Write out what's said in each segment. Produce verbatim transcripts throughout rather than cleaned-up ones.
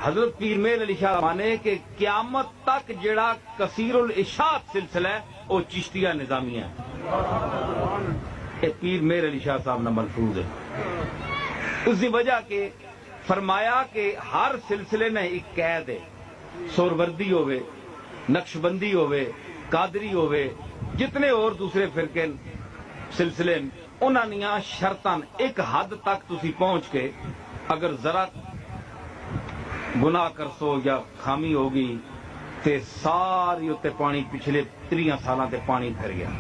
حضرت پیر مہر علی شاہ فرمانے کہ قیامت تک جڑا کثیر الاشاعت سلسلہ ہے، او چشتیہ نظامیہ ہے۔ اے پیر مہر علی شاہ صاحب نا ملفوظ ہے۔ اس دی وجہ کہ فرمایا کہ ہر سلسلے نے ایک قید ہے، سہروردی ہووے، نقشبندی ہووے، قادری ہووے، جتنے اور دوسرے فرقے سلسلے، انہاں نیاں شرطاں ایک حد تک تسی پہنچ کے اگر ذرا گناہ کرسو یا خامی ہو گئی تے ساری اتے پانی، پچھلے تریاں سالاں تے پانی پھر گیا۔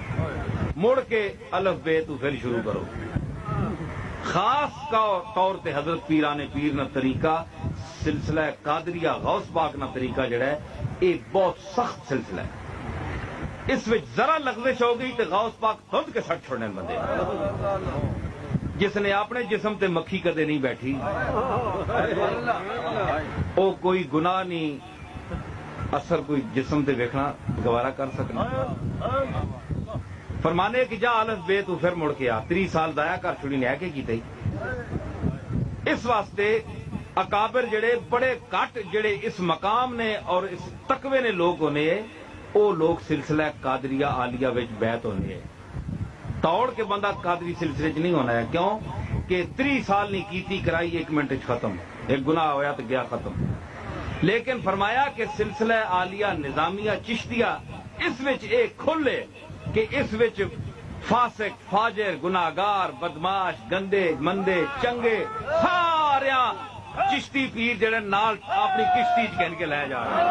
مڑ کے الف بے تو پھر شروع کرو۔ خاص طور طور تے حضرت پیران پیر نا طریقہ، سلسلہ قادریہ غوث پاک نا طریقہ جڑا ہے، اے بہت سخت سلسلہ ہے۔ اس وچ ذرا لغزش ہو گئی تے غوث پاک دھند کے سٹ چھوڑنے بندے۔ جس نے اپنے جسم تے مکھی کدے نہیں بیٹھی، او کوئی گناہ نہیں، اثر کوئی جسم تے ویکھنا گوارا کر سکنا۔ فرمانے کہ جا الف بے تو پھر مڑ کے آ، تری سال ضائع کر چھڑی نے، کے کیتے؟ اس واسطے اکابر جڑے بڑے گھٹ جڑے اس مقام نے اور اس تقوے نے لوگ ہونے، او لوگ سلسلہ قادریہ عالیہ وچ بیعت ہونے۔ توڑ کے بندہ قادری سلسلے چ نہیں ہونا ہے، کیوں کہ تری سال نہیں کیتی کرائی، ایک منٹ چ ختم، ایک گناہ ہویا تو گیا ختم۔ لیکن فرمایا کہ سلسلہ عالیہ نظامیہ چشتیہ، اس وچ ایک کھل ہے کہ اس وچ فاسق، فاجر، گناہگار، بدمعاش، گندے مندے، چنگے، سارے چشتی پیر جڑے نال اپنی کشتی چ گھن کے لے جا رہے۔